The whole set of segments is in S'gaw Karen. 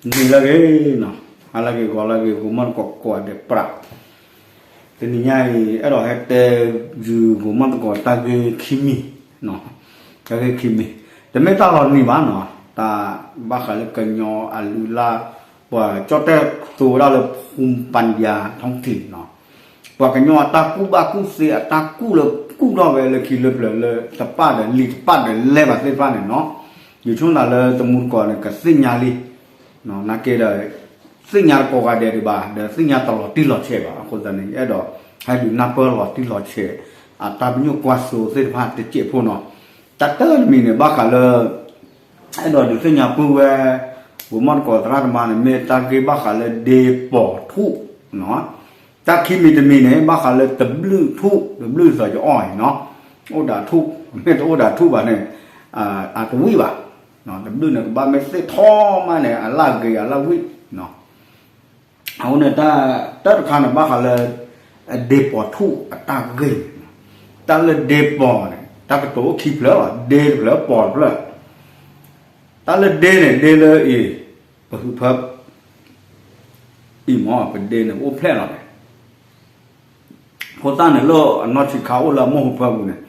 နံၤလၢအဂ့ၤနီၤ, ဟါလၢအဂ့ၤ ဂီၤလၢအဂ့ၤ ဂိၤမီၣ်သကိးကိးဂၤဒဲး ပြး, တနံၤညါအံၤ အဲၣ်ဒိးဟဲတဲယုာ်ဂိၤမီၣ်သကိးတၢ်ဂ့ၢ်ခံမံၤ, တၢ်ဂ့ၢ်ခံမံၤ, တမ့ၢ်တၢ်လီၤနံၤဘၣ်နီၤ, တၢ်ဘၣ်ဃးလၢကညီအလုၢ်အလၢ်, ပှၤကၠီၣ်တဲၣ်သိဝဲဒၣ်လၢ ဖူပၣ်ယါ ထီၣ်ထံးနီၤ, ပှၤကညီအတၢ်ကူၣ်ဘၣ်ကူၣ်သ့ အတၢ်ကူၣ်လၢကူၣ်ထီၣ်ဝဲလၢခံလၢပျၢၤလၢတပၣ်ဒီးလံာ်တပၣ်ဒီးလဲၤဘၣ်သ့ၣ်တဖၣ်န့ၣ်နီၤ, ယဆိကမိၣ်လၢတမူတကိးန့ၣ် ကသ့ၣ်ညါလံ, နာ်က့ဒီး သ့ၣ်ညါတကိးဂၤဒဲးဒံးဘၣ် ဒီးသ့ၣ်ညါတလီၤတံၢ်လီၤဆဲးဘၣ် အဃိသတးန့ၣ် ယအဲၣ်ဒိး ဟဲဒုးနၢ်ပၢၢ်လီၤတံၢ်လီၤဆဲး အတၢ်ပညိၣ်ကွၢ်စိသ့ၣ်တဖၣ်တစဲးဖိနီၤ, တၢ်တမံၤန့ၣ် ဘၣ်ဃးလၢ အဲၣ်ဒိးဒုးသ့ၣ်ညါပုၢ်ဝဲ ဂိၤမီၣ်သကိးသရၣ်သမါန့ၣ် မ့ၢ်တၢ်ဂ့ၢ်ဘၣ်ဃးလၢဒ့ပိာ်ထူၣ်နီၤ, တၢ်ခံမံၤတမံၤန့ၣ် ဘၣ်ဃးလၢတဘျုးထူၣ် တဘျုးသီးကအီၣ်အံၤနီၤ, အိၣ်ဒၣ်ထူၣ် မ့ၢ်တအိၣ်ဒၣ်ထူၣ်ဘၣ်န့ၣ် အတဝံၣ်ဘၣ်, တဘျုးန့ၣ် ကဘၣ်မ့ၢ်သ့ၣ်ထီၣ်မးန့ၣ် အလၢ်ဂ့ၤအလၢ်ဝံၣ်နီၤ, အဃိန့ၣ် တၢ်တခါန့ၣ် ဘၣ်ဃးလၢ ဒ့ပိာ်ထူၣ်အတၢ်ဂ့ၢ်န့ၣ်, တၢ်လၢဒ့ပိာ်န့ၣ် တၢ်ကတိၤအိၣ်ခံဖျၢၣ်လီၤ, ဒ့တဖျၢၣ် ပိာ်တဖျၢၣ်, တၢ်လၢဒ့န့ၣ် ဒ့လၢအံၤ ပဟုးဖၢ အံၤမ့ၢ် ပဒ့န့ၣ် ပအိၣ်ဖျဲၣ်လီၤန့ၣ် ဖိသၣ်န့ၣ်လၢအနီၢ်ဆံးခါအိၣ်လၢအမိၢ်ဟုးဖၢပူၤန့ၣ်,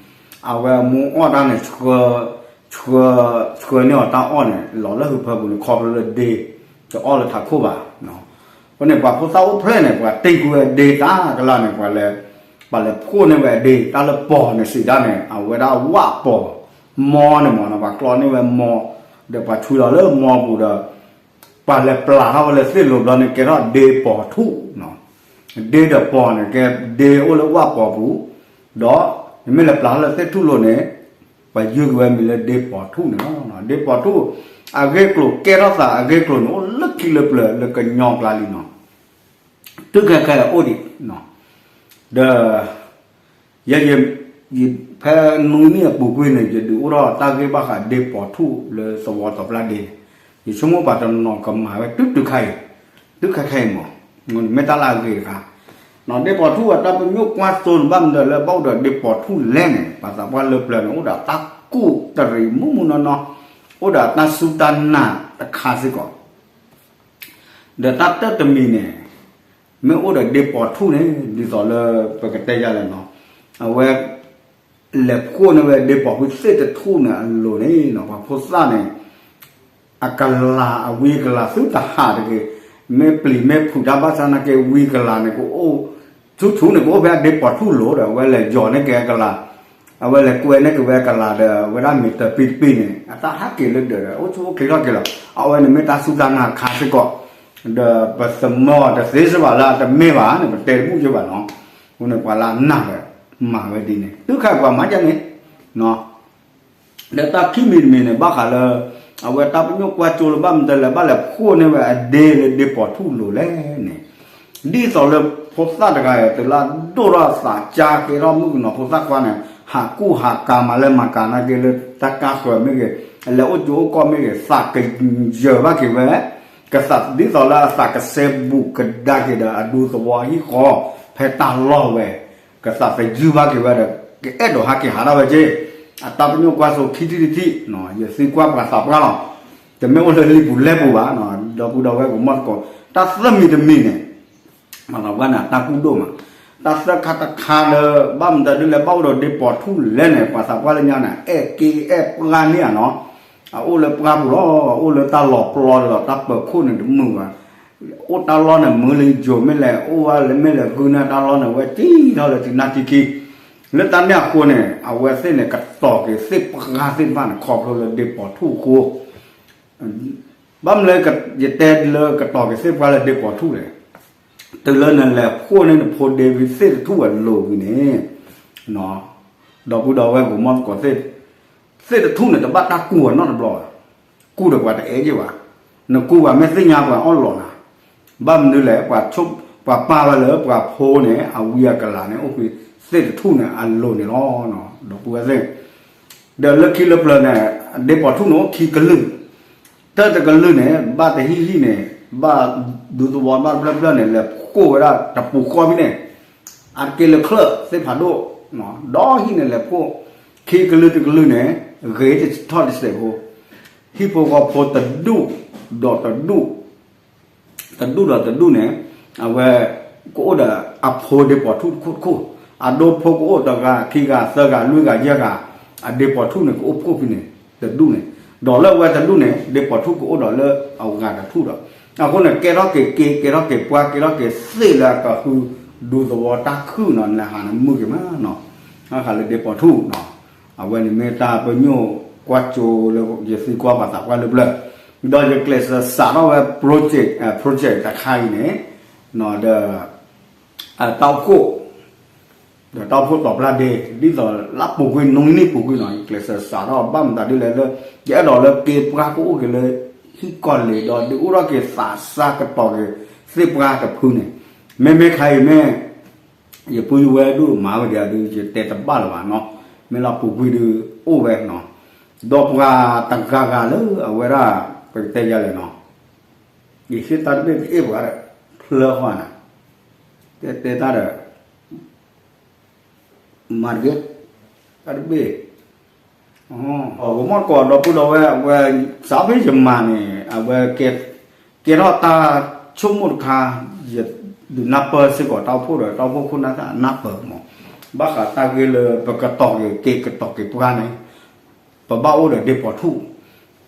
အဝဲအမိၢ်အီၣ်တၢ်န့ၣ် ဆှၢ ဆှၢ ဆှၢန့ၢ်အီၤတၢ်အီၣ်န့ၣ် လီၤလၢဟုးဖၢပူၤန့ၣ် ခီဖျိလၢဒ့ တအီၣ်လၢထးခိၣ်ဘၣ်. အဃိန့ၣ် ပှၤဖိသၣ်အိၣ်ဖျဲၣ်န့ၣ် ပှၤတ့ၢ်ကွံာ်ဝဲဒ့တၢ်ကလၤန့ၣ် ပှၤလဲၤ ပှၤလဲၤဖှိၣ်န့ၢ်ဝဲဒ့ တၢ်လၢပိာ်န့ၣ်စံးဒၣ်န့ၣ် အဝဲဒၣ်ဝၣ်ပိာ် မီန့ၣ်မ့ၢ်နီၤ ပှၤကျီန့ၢ်ဝဲမီ ဒီးပှၤဆွံလီၤလၢမီပူၤဒီး ပှၤလဲၤပျၢ်ထီၣ်ဝဲလၢသ့ၣ်လိၤဘျီန့ၣ် ကဲထီၣ်ဒ့ပိာ်ထူၣ်နီၤ. ဒ့ဒီးပိာ်န့ၣ် ကဲဒ့အိၣ်လၢဝၣ်ပိာ်ပူၤ, ဒီးနမ့ၢ်လဲၤပျၢ်ထီၣ်လၢသ့ၣ်ထူၣ်လိၤန့ၣ် ပှၤယုၢ်က့ၤဝဲမံၤလၢဒ့ပိာ်ထူၣ်န့ၣ်လီၤ. ဒ့ပိာ်ထူၣ် အဂ့ၢ်ကျိၤကဲထီၣ်သးအဂ့ၢ်ကျိၤန့ၣ် အိၣ်လၢခံလၢပျၢၤလၢကညီကျါလံနီၤ. တုၤခဲခဲအိၣ်ဒံး ဒီး ယဲယ ဖဲနွံနံၣ်အပူၤကွံာ်န့ၣ် ယဒုးအိၣ်ထီၣ်တၢ်ဂ့ၢ်ဘၣ်ဃးဒ့ပိာ်ထူၣ်လၢသဝီသီပျၢ်ဒ့, ယဆိကမိၣ်ပှၤတနီၤကမၤဝဲတုၤတုၤခဲအံၤ, တုၤခဲခဲအံၤမ့ၢ်, မ့ၢ်တၢ်လၢအဂ့ၤတခါ, ဒ့ပိာ်ထူၣ်အတၢ်ပညိၣ်ကွၢ်စိန့ၣ် ဘၣ်မနုၤလၢဘၣ်အိၣ်ဒီးဒ့ပိာ်ထူၣ်လဲၣ်န့ၣ် ပှၤသးပှၢ်လၢပျၢၤန့ၣ် အိၣ်ဒီးတၢ်ကူၣ်တရံးမုၢ်မုၢ်နီၢ်နီၢ်, အိၣ်ဒီးတၢ်စူၢ်တၢ်နာ်တခါစ့ၢ်ကီး ဒီးတၢ်တၢၢ်တမံၤန့ၣ် မ့ၢ်အိၣ်ဒီးဒ့ပိာ်ထူၣ်န့ၣ် ဒ်သိးလၢပကတဲယၤလဲၣ်နီၤ, အဝဲ လဲၤဖှိၣ်န့ၢ်ဝဲဒ့ပိာ်ထူၣ်သ့ၣ်တထူၣ်န့ၣ်အလိၤန့ၣ်နီၤ ပှၤဖိသၣ်န့ၣ် အကလၤအဝံအကလၤသုတဟးတဂ့ၤ, မ့ၢ်ပျံၤမ့ၢ်ဖုးတၢ်ဘၣ်ဆၣ်နာ်က့ဝံကလၤန့ၣ်ကအိၣ်, ဆူၣ်ဆူၣ်န့ၣ်ကအိၣ်ဖဲအဒ့ပိာ်ထူၣ်လိၤဒီး အဝဲလဲၤယီၤန့ၢ်က့ၤအကလၤ အဝဲလဲၤကွဲန့ၢ်က့ၤဝဲကလၤဒီး အဝဲဒၣ်မ့ၢ်တပံတပံန့ၣ် အတၢ်ဟးက့ၤလၢဒၢးဒီး အိၣ်ဆူၣ်အိၣ်ချ့ထီၣ်က့ၤလီၤ. အဝဲန့ၣ်မ့ၢ်တၢ်စူၢ်တၢ်နာ်ခါစ့ၢ်ကီး, ဒီးပသမၢအီၤတသ့စ့ၢ်ဘၣ်လၢအတမ့ၢ်ဘၣ်န့ၣ် ပတဲတဘူၣ်ယိဘၣ်နီၤ. အဃိန့ၣ် ပှၤလၢအနာ်ဒီး မၤဝဲဒ်န့ၣ် တုၤခါပှၤမၤဒ်န့ၣ် ဒီးတၢ်ခံမံၤတမံၤန့ၣ် ဘၣ်ဃးလၢ အဝဲတၢ်ပညိၣ်ကွၢ်စိလၢဘၣ်မနုၤလဲၣ် ဘၣ်လဲၤဖှိၣ်န့ၢ်ဝဲအဒ့လၢဒ့ပိာ်ထူၣ်လိၤလဲၣ်န့ၣ်, ဒ်သိးလၢဖိသၣ်တဂၤအံၤ တုၤလၢအဒိၣ်ထီၣ်အသးကါကဲထီၣ်မုၣ်ကနီၤဖိသၣ်ခွါန့ၣ် ဟးကူၣ်ဟးကၤမၤလၢမၤကၤနာ်က့လၢတၢ်ကါဃၢၤမ့ၢ်ဂ့ၤ, အလဲၤအိၣ်ကၠိအိၣ်ကီၢ်မ့ၢ်ဂ့ၤ သးကယၢၤဘၣ်က့ၤဝဲ ကသးဒ်သိးလၢအသးကစဲဘူးကဒါက့ၤဒီးအဒူသဝီဟံၣ်ဃီ ဖဲတၢ်လီၢ်ဝဲ ကသးသယုၢ်ဘၣ်က့ၤဝဲဒီး ကအဲၣ်ဒိးဟးက့ၤဟးထီၣ်ဝဲက့ၤ, အတၢ်ပညိၣ်ကွၢ်စိခံထံၣ်တထံၣ်, ယသံကွၢ်ပှၤသးပှၢ်လီၤ, တမ့ၢ်အိၣ်လၢလံာ်ပူၤလဲၢ်ပူၤဘၣ်, ဒီပုၢ်ဒီဝဲၢ်ကမီၢ်သကိး, တၢ်သၢမံၤတမံၤန့ၣ် ပှၤသးပှၢ်န့ၣ် အတၢ်ကူၣ်ဒိၣ်မး, တၢ်သၢခါတခါလၢ ဘၣ်မတၤဒ်လဲၣ် ဘၣ်အိၣ်ဒီးဒ့ပိာ်ထူၣ်လဲၣ်န့ၣ် ပှၤသးပှၢ်လၢညါန့ၣ် အဲၣ်က့အဲၣ်ပှၢ်န့ၢ်ဧါနီၤ, အအိၣ်လၢပှၢ်ပူၤလီၤ, အအိၣ်လၢတၢ်လီၤပျီဒီး တၢ်ပၢၤခိၣ်န့ၣ်တမုာ်ဘၣ်, အိၣ်တၢ်လီၢ်န့ၣ် မုာ်လၢယိၤမ့ၢ်လဲၣ်, အိၣ်ဝဲလၢမ့ၢ်လဲၣ် ဂုာ်န့ၢ်တၢ်လီၢ်န့ၣ် ဝဲတံၢ်ထီၣ်လၢတံၢ်နၢ်ထံခံ, လၢတၢ်န့ၣ်အဃိန့ၣ် အဝဲသ့ၣ်န့ၣ် ကတီၤက့ၤသ့ၣ်ပှၢ်သ့ၣ်တဖၣ်န့ၣ် ခီဖျိလၢဒ့ပိာ်ထူၣ်အဃိ, ဘၣ်မနုၤလၢယတဲလၢကတီၤက့ၤသ့ၣ်ပှၢ်လၢဒ့ပိာ်ထူၣ်လဲၣ်, တုၤလၢနလဲၤဖှိၣ်န့ၢ်နဖိဒ့ဝံသ့ၣ်တထူၣ်အလိၤဝံၤန့ၣ်, ဒီပုၢ်ဒီဝဲၢ်ကမီၢ်သကိး သ့ၣ်တထူၣ်န့ၣ် တဘၣ်တၢ်ကူၢ်အီၤနီတဘျီဘၣ်, ကူၢ်ဒီးပှၤတအဲၣ်က့ၤဘၣ်, နကူၢ်ဘၣ်မ့ၢ်သ့ၣ်ညါပှၤအီၣ်လီၤနၤ, ဘၣ်မနုၤလဲၣ် ပှၤပာ်ဝဲလၢပှၤဖိန့ၣ် အဝံအကလၤန့ၣ် အိၣ်ဖဲသ့ၣ်တထူၣ်န့ၣ်အလိၤန့ၣ်လီၤ, ဒီပုၢ်ဝဲၢ်သ့ၣ် ဒီးလၢခံလၢပျၢၤန့ၣ် ဒ့ပိာ်ထူၣ်န့ၣ်အိၣ်ခံကလုာ်, တၢၢ်တကလုာ်န့ၣ် ဘၣ်တဟံၣ်ဟံၣ်န့ၣ် ဘၣ်ဒူသဝီဘၣ်တဖျၢၣ်ဖျၢၣ်န့ၣ် လဲၤဖှိၣ်ဝဲဒၣ်တပူၤဃီဖဲန့ၣ်, အါတက့ၢ်လၢချၢၣ်သ့ၣ်ဖးဒိၣ်, ဒီးဟံၣ်န့ၣ်လဲၤဖှိၣ်, ခံကလုာ်တကလုာ်န့ၣ် ဂ့ၤထီၣ်တစဲးဖိ, ဟံၣ်ဖိဃီဖိတဒူၣ်, ဒီးတဒူၣ် တဒူၣ်ဒီးတဒူၣ်န့ၣ် အဝဲ ကအိၣ်ဒီးအဖိဒ့ပီၤထူၣ်တခိၣ်တခိၣ်, အဒိဖိကအိၣ်တဂၤခံဂၤသၢဂၤလွံၢ်ဂၤယဲၢ်ဂၤ, အဒ့ပီၤထူၣ်န့ၣ်ကအိၣ်ဖှိၣ်ဖဲန့ၣ် တဒူၣ်န့ၣ်, ဒီးလၢအဝဲတဒူၣ်န့ၣ် ဒ့ပီၤထူၣ်ကအိၣ်ဒီးလၢအဂၤတထူၣ်ဒီး, အဃိန့ၣ် ကဲထီၣ်က့ၤက့ၤ ကဲထီၣ်က့ၤပှၤ ကဲထီၣ်က့ၤသ့ၣ်လၢအကဟု ဒူသဝီတၢ်ခုၣ်နီၤ နဟးနမုာ်က့ၤမးနီၤ, အဃိလၢဒ့ပီၤထူၣ်နီၤ, အဝဲန့ၣ်မ့ၢ်တၢ်ပညိၣ်ကွၢ်ကၠိလၢယသံကွၢ်ပှၤသးပှၢ်လၢပျၢၤ, ဒီးယကျဲးစၢးစးထီၣ်ဝဲ project project တခါအံၤန့ၣ်, ဒီး တၢ်အိၣ်ဖှိၣ် ဒီးတၢ်အိၣ်ဖှိၣ်တီၤပျၢ်ဒ့ ဒ်သိးလၢပူၤကွံာ် နွံနံၣ်ပူၤကွံာ်နီၤ ယကျဲးစၢးစးထီၣ်ဘၣ်မတၤဒ်လဲၣ်လၢ ယအဲၣ်ဒိးလၢက့ၤပှၤကအိၣ်က့ၤလၢ ဟံၣ်ကီၢ်လ့ၤ ဒီးဒုးအိၣ်ထီၣ်က့ၤသးစၢ်ကတီၤက့ၤသ့ၣ်ပှၢ်တဖုန့ၣ်, မ့မ့ၢ်ခါအံၤမ့ၢ် ယပုၢ်ယဝဲၢ်ဒိၣ်မၤဝဲဒံးဒုး ယတဲတဘၣ်လၢၤဘၣ်နီၤ, မ့ၢ်လၢပူၤကွံာ်ဒုးအိၣ်ဝဲနီၤ, ဒီးပှၤတဂၤဂၤလၢအဝဲဒၣ် ပကတဲယၤလဲၣ်နီၤ ယဟ့ၣ်တၢ်တဘ့ၣ်တအဲၣ်ပှၤဒီး ဖျၢဃီနၤ, တဲတဲတၢ်ဒီး မၤတဂ့ၤ, တၢ်တဘ့ၣ်, အဂီၤမီၢ်တကိးဒီပုၢ်ဒီဝဲၢ် အဝဲ စးဖဲယမၤန့ၣ် အဝဲ ကဲထီၣ်တၢ်ဆိကမိၣ်တခါ, ယဒုးနၢ်ပၢၢ်စ့ၢ်ကီးတၢ်အိၣ်ဖှိၣ်ဒီး တၢ်အိၣ်ဖှိၣ်ခိၣ်နၢ်သၣ်အနၢ်ပၢၢ်မး, ဘၣ်ဃးတၢ်ဂ့ၢ်လၢပကတီၤက့ၤက့ၤကတီၤက့ၤပှၤန့ၣ် ပဘၣ်အိၣ်ဒီးဒ့ပီၤထူၣ်,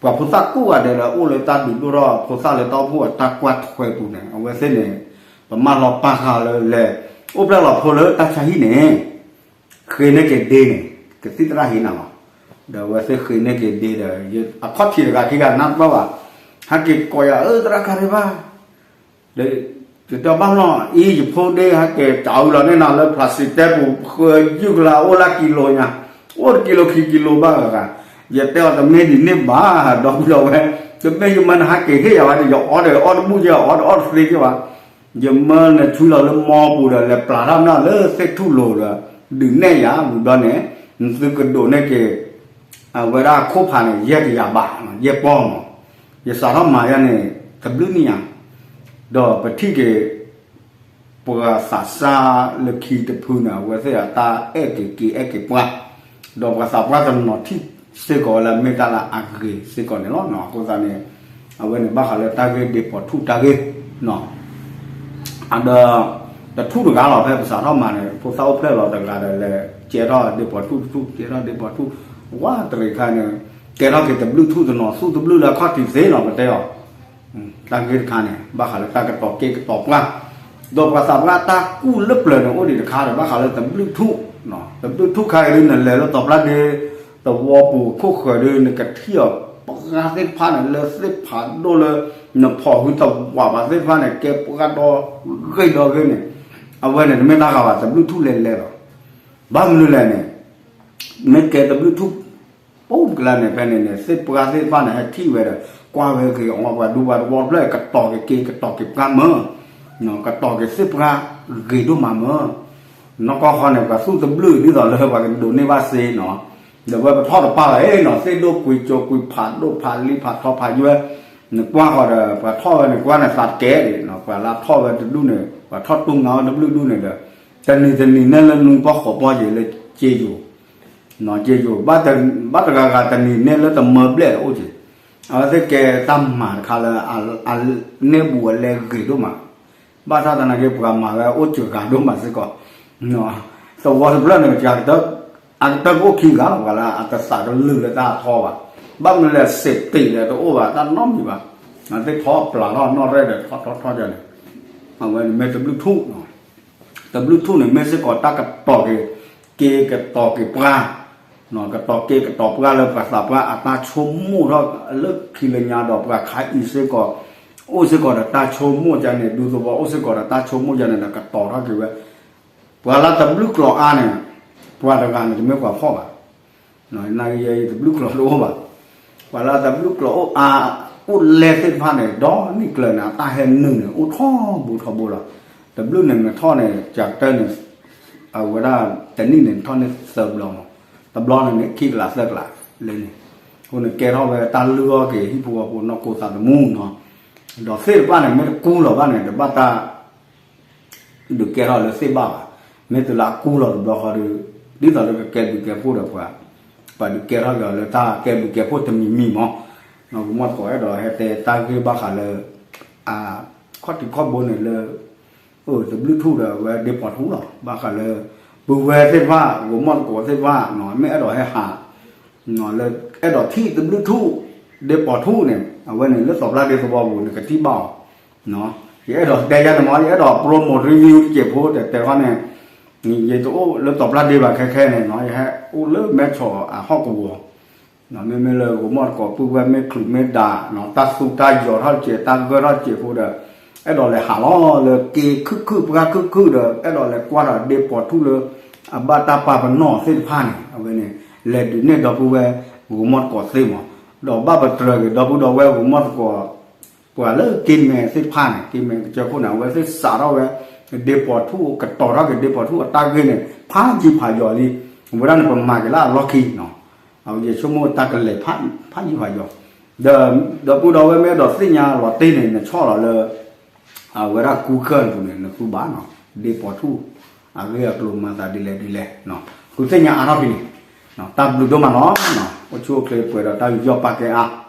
ပှၤဖိသၣ်ကိးဂၤဒဲးလၢအအိၣ်လၢတၢ်ဒုးဒိၣ်ထီၣ်ဖိသၣ်လၢတၢ်အိၣ်ဖှိၣ်အတၢ်ကွၢ်ထွဲပူၤန့ၣ် အဝဲသ့ၣ်န့ၣ် ပမၢလီၤပာ်ဃာ်လၢလဲၤ အိၣ်ဖျဲၣ်လီၤဖိလၢတၢ်ဆါဟံၣ်န့ၣ် ဃ့န့ၢ်က့ၤဒ့န့ၣ် ကသံၣ်သရၣ်ဟံးနၤလီၤ, ဒီးအဝဲသ့ၣ်ဃ့န့ၢ်က့ၤဒ့ဒီး အခီၣ်ထံးတဂၤခံဂၤနၢ်ပၢၢ်ဘၣ်, ဟဲက့ၤကိးယၤ အၢ သရၣ်ခါရ့ဘၣ် ဒီး ယတဲဘၣ်လီၤ အံၤယဖိဒ့ဟဲက့ၤကးအုလီၤန့ၣ်နီၤ လၢဖျးစံးတဲပူၤ ဃၢယုၢ်ကလါအိၣ်လၢကံလိညါ, အိၣ်တကံလိခံကံလိဘၣ်ဂၤ, ယတဲအီၤတမ့ၢ်ဒ်န့ၣ်ဘၣ် ဒီပုၢ်ဒီဝဲၢ်, တမ့ၢ်ယမၢနဟဲက့ၤဟ့ၣ်ယၤဝဲဒီး ယအီၣ်ဒီးအီၣ်တဘူၣ်က့ၤ အီၣ်ဒီးအီၣ်တသ့က့ၤဘၣ်, ယမၢနဆွံလီၤလၢမီပူၤဒီး လဲၤပျၢ်ထီၣ်နၢ်လၢသ့ၣ်ထူၣ်လိၤဒီး ဒုးနဲၣ်ယၤဝံၤဘျီန့ၣ်, နသုကဒိးန့ၢ်က့ၤ အဝဲဒၣ်ခိၣ်ဖးန့ၣ် ယဲၢ်ကယၤဘး ယဲၢ်ပီၢ်မး, ယစးထီၣ်မၤယဲန့ၣ် တဘျုးနံၣ်ညါ, ဒီးပထံၣ်က့ၤ ပှၤသးစၢ်လၢခံတဖုန့ၣ် အဝဲသ့ၣ်အတၢ်အဲၣ်က့ၤက့ၤအဲၣ်က့ၤပှၤ, ဒီးပှၤသးပှၢ်တနီၤထံၣ်စ့ၢ်ကီးဝဲလၢမ့ၢ်တၢ်လၢအဂ့ၤစ့ၢ်ကီးန့ၣ်လီၤ. အဃိသတးန့ၣ် အဝဲန့ၣ်ဘၣ်ဃးလၢတၢ်ဂ့ၢ်ဒ့ပီၤထူၣ်တၢ်ဂ့ၢ် ဒီး တထူၣ်တဂၤလီၤ ဖဲပစးထီၣ်မၤန့ၣ် ဖိသၣ်အိၣ်ဖျဲၣ်လီၤတဂၤဒီးလဲၤကဲထီၣ်ဒ့ပီၤထူၣ်တထူၣ် ကဲထီၣ်ဒ့ပီၤထူၣ်, ဝဲတရံးခါန့ၣ် ကဲထီၣ်က့ၤတဘျုးထူၣ်တနီၤ သူၣ်တဘျုးလၢအခီၣ်ထံးသ့လီၤ ပတဲအီၤ, တၢ်ဂ့ၢ်တခါန့ၣ် ဘၣ်ဃးလၢတၢ်ကတီၤက့ၤကတီၤပှၢ်, ဒီးပှၤသးပှၢ်တၢ်ကူၣ်လၢပျၢၤန့ၣ် အိၣ်ဒံးတခါဒီး ဘၣ်ဃးလၢတဘျုးထူၣ်, တဘျုးထူၣ်ခါအံၤဒုး နလဲၤလၢတီၤပျၢ်ဒ့ သဝီပူၤခိၣ်ဃၢၤဒုး နကထံၣ်အီၤ ပှၤသ့ၣ်တဖၣ်န့ၣ် လၢသ့ၣ်ဖးဒိၣ်လၢ နဖီၣ်ဟုသဝးဘၣ်သ့ၣ်တဖၣ်န့ၣ် ကဲပှၤဒီဂ့ၢ်ဒီဂ့ၢ်န့ၣ်, အဝဲန့ၣ် တမ့ၢ်တၢ်ဃးဘၣ် တဘျုးထူၣ်လဲၤလဲၤလီၤ. ဘၣ်မနုၤလဲၣ်န့ၣ် မ့ၢ်ကဲတဘျုးထူၣ် ပူၤကလါန့ၣ် ဖဲန့ၣ်န့ၣ် သ့ၣ်ပှၢ်သ့ၣ်တဖၣ်န့ၣ် ဟဲထံၣ်ဝဲဒီး ကွၢ်ဝဲဂ့ၤအီၤ ပှၤဒူပှၤသဝီတဖျၢၣ် ကတီၤက့ၤက့ၤ ကတီၤက့ၤပှၢ်မၢ်, ကတီၤက့ၤသ့ၣ်ပှၢ်ဂ့ၤဒိၣ်မးမၢ်, နီၢ်ကီၢ်ဃီန့ၣ် ပှၤသူၣ်တဘျုးဒ်သိးလၢပှၤကဒိးန့ၢ်ဘၣ်စ့နီၤ, ဒီးဝဲပထီၣ်တပၢ်ဘၣ်အံၤနီၤ သ့ၣ်ဒိၣ်ကွံာ်စိၤကွံာ်ဖးဒိၣ်ဖးလံဖးထီဖးယွဲၢ်, နကွၢ်ဃီဒီး ပှၤထီၣ်ဝဲန့ၣ် ကွၢ်န့ၣ်သးတကဲဒံးနီၤ ပှၤလၢထီၣ်ဝဲတဒူၣ်န့ၣ် ပှၤထီၣ်တူၢ်ငါဝဲတဘျုးဒူၣ်န့ၣ်ဒီး တနံၤတနံၤနဲၣ်လၢနွံပီၢ်ဃိးပီၢ်ယံၤလၢက့ယိၤ က့ယိၤ ဘၣ်တဂၤဂၤတနံၤနဲၣ်လၢတမၢဘျဲၣ်အိၣ်က့ၤ, အဝဲသ့ၣ်ကဲတၢ်မၤတခါလၢ အန့ၢ်ဘူးအလဲဂ့ၤဒိၣ်မး, ဘၣ်ဆၣ်သနာ်က့ ပှၤမၤဝဲအိၣ်စၢၤဂၤဒိၣ်မးစ့ၢ်ကီး, သဝီတဖျၢၣ်န့ၣ် အကတၢၢ်ကအိၣ်ခံဂၤလီၤ ပှၤလၢအတသးကလုၢ်လၢတၢ်ထီဘၣ်, ဘၣ်မနုၤလဲၣ် စ့းတ့ၢ်လၢတအိၣ်ဘၣ် တၢ်နီတမံၤဘၣ်, သ့ၣ်ထီၣ်ပျၢ်ထီၣ်နီၣ်ရဲၣ်ဒီးထီၣ်ထီၣ်ထီၣ်ယၤန့ၣ်, အဝဲန့ၣ်မ့ၢ်တဘျုးထူၣ် တဘျုးထူၣ်န့ၣ် မ့ၢ်စ့ၢ်ကီးတၢ်ကတီၤက့ၤ က့ၤကတီၤက့ၤပှၤ, ကတီၤက့ၤကတီၤပှၤလၢပှၤသးပှၢ်အတၢ်ဆိကမိၣ်ထီၣ်လၢခံလၢညါဒီး ပှၤခါအံၤစ့ၢ်ကီး အိၣ်စ့ၢ်ကီးဒီးတၢ်ဆိကမိၣ်ယါန့ၣ် ဒူသဝီအိၣ်စ့ၢ်ကီးဒီးတၢ်ဆိကမိၣ်ယါန့ၣ်ဒီး ကတီၤထီၣ်က့ၤဝဲ, ပှၤလၢတဘျုးကျိၤအါန့ၣ် ပှၤတဂၤန့ၣ် တမ့ၢ်ပှၤဖှီၣ်ဘၣ် နာ်က့ယဲအံၤတဘျုးကျိၤတအိၣ်ဘၣ်, ပှၤလၢတဘျုးကျိၤအိၣ်အါ အိၣ်လဲသ့ၣ်တဖၣ်န့ၣ် ဒီနံၣ်ကျၢၤန့ၣ် အတၢ်ဟဲနုာ်န့ၣ် အိၣ်ထီဘိထီဘိလီၤ, တဘျုးန့ၣ်နထီၣ်န့ၣ် ကၢ်ကတၢၢ်န့ၣ် အဝဲဒၣ်တနံၣ်န့ၣ် နထီၣ်န့ၢ်သၢဘျီမး, တဘျီန့ၣ်န့ၣ် ခံကလးသၢကလးလၢန့ၣ်, အဃိန့ၣ်ကဲထီၣ်ဝဲတၢ်လုၢ်အီၣ်က့ၤဟံၣ်ဖိဃီဖိနီၢ်ခိသးသမူနီၤ, ဒီးသ့ၣ်တဖၣ်န့ၣ် မ့ၢ်တကူလီၤဘၣ်န့ၣ် တဘၣ်တၢ် ဒုးကဲထီၣ်လၢသ့ၣ်ဘၣ်ဘၣ်, မ့ၢ်တုၤလၢအကူလီၤတဘျီဃီဒီး ဒ်သိးလၢကကဲဘျုးကဲဖှိၣ်ဒီးပှၤ, ပှၤဒုးကဲထီၣ်က့ၤအီၤလၢတၢ်ကဲဘျုးကဲဖှိၣ်တမံၤမံၤမး, ကမီၢ်သကိးအဲၣ်ဒိးဟဲတဲတၢ်ဂ့ၢ်ဘၣ်ဃးလၢ အ ခီၣ်ထံးခီၣ်ဘိန့ၣ်လၢ တဘျုးထူၣ်ဒီးအဝဲဒ့ပီၤထူၣ်လီၤ. ဘၣ်ဃးလၢ ပုၢ်ဝဲၢ်သ့ၣ်တဖၣ် ဂိၤမီၣ်သကိးသ့ၣ်တဖၣ် မ့ၢ်အဲၣ်ဒိးဟဲဟး လၢ အဲၣ်ဒိးထံၣ်တဘျုးထူၣ် ဒ့ပီၤထူၣ်န့ၣ် အဝဲန့ၣ်လၢသီပျၢ်ဒ့သဝီပူၤန့ၣ် ကထံၣ်ဘၣ်အီၤ. ယအဲၣ်ဒိးတဲယၤန့ၣ်မ့ၢ် ယအဲၣ်ဒိး promo review တစဲးဖိ တဲတဲခီန့ၣ် ယတအိၣ်လၢသီပျၢ်ဒ့ဘၣ်ခဲခဲန့ၣ် ယဟဲအိၣ်လၢမဲဆီးအဟီၣ်ကဝီၤ မ့မ့ၢ်လၢဂိၤမီၣ်သကိးပုၢ်ဝဲၢ်မ့ၢ်ချုးမ့ၢ်ဒး တၢ်သူတၢ်ယီၤထီၣ်တစဲး တၢ်ဂၢၢ်ထီၣ်တစဲးဖိဒီး အဲၣ်ဒိးလဲၤဟးလီၤလၢက့ခုၣ်ခုၣ်ပှၢ်ခုၣ်ခုၣ်ဒီး အဲၣ်ဒိးလဲၤကွၢ်ဒီးဒ့ပီၤထူၣ်လၢ အဘၣ်တၢ်ပာ်ပနီၣ်သ့ၣ်တဖၣ်န့ၣ် အဝဲန့ၣ် လဲၤဒုးနဲၣ်ဒီပုၢ်ဝဲၢ်ဂိၤမီၣ်သကိးသ့မး ဒီးဘၣ်ပတြၢၤက့ၤဒီပုၢ်ဒီဝဲၢ်ဂိၤမီၣ်သကိး ပှၤလၢက့မဲာ်သ့ၣ်တဖၣ်န့ၣ် က့မဲာ်ကစၢၢ်ခိၣ်န့ၣ် အဝဲသ့ၣ်စးထီၣ်ဝဲ ဒ့ပီၤထူၣ် ကတီၤထီၣ်က့ၤဒ့ပီၤထူၣ်အတၢ်ဂ့ၢ်န့ၣ် ဖးယံၤဖးယီၤလံ. အဝဲဒၣ်န့ၣ် ပမၤက့ၤလၢအလီၢ်ခံနီၤ အဝဲယဆိကမိၣ်တၢ်ကလဲၤဖးယံၤဖးယီၤ ဒီး ဒီပုၢ်ဒီဝဲၢ်မ့ၢ်အဲၣ်ဒိးသ့ၣ်ညါလီၤတံၢ်န့ၣ် နဆီၣ်လီၤလၢ အဝဲဒၣ် Google ပူၤန့ၣ် နသူဘၣ်နီၤ ဒ့ပီၤထူၣ် အဂ့ၢ်အကျိၤမၤသးဒ်လဲၣ်ဒ်လဲၣ် ဃုသ့ၣ်ညါအါထီၣ်ဖဲန့ၣ် တၢ်ဘျုးဒိၣ်မးလီၤ. အိၣ်ဆူၣ်အိၣ်ချ့ပှဲၤဒီးတၢ်ယူးယီၣ်ပာ်ကဲအါ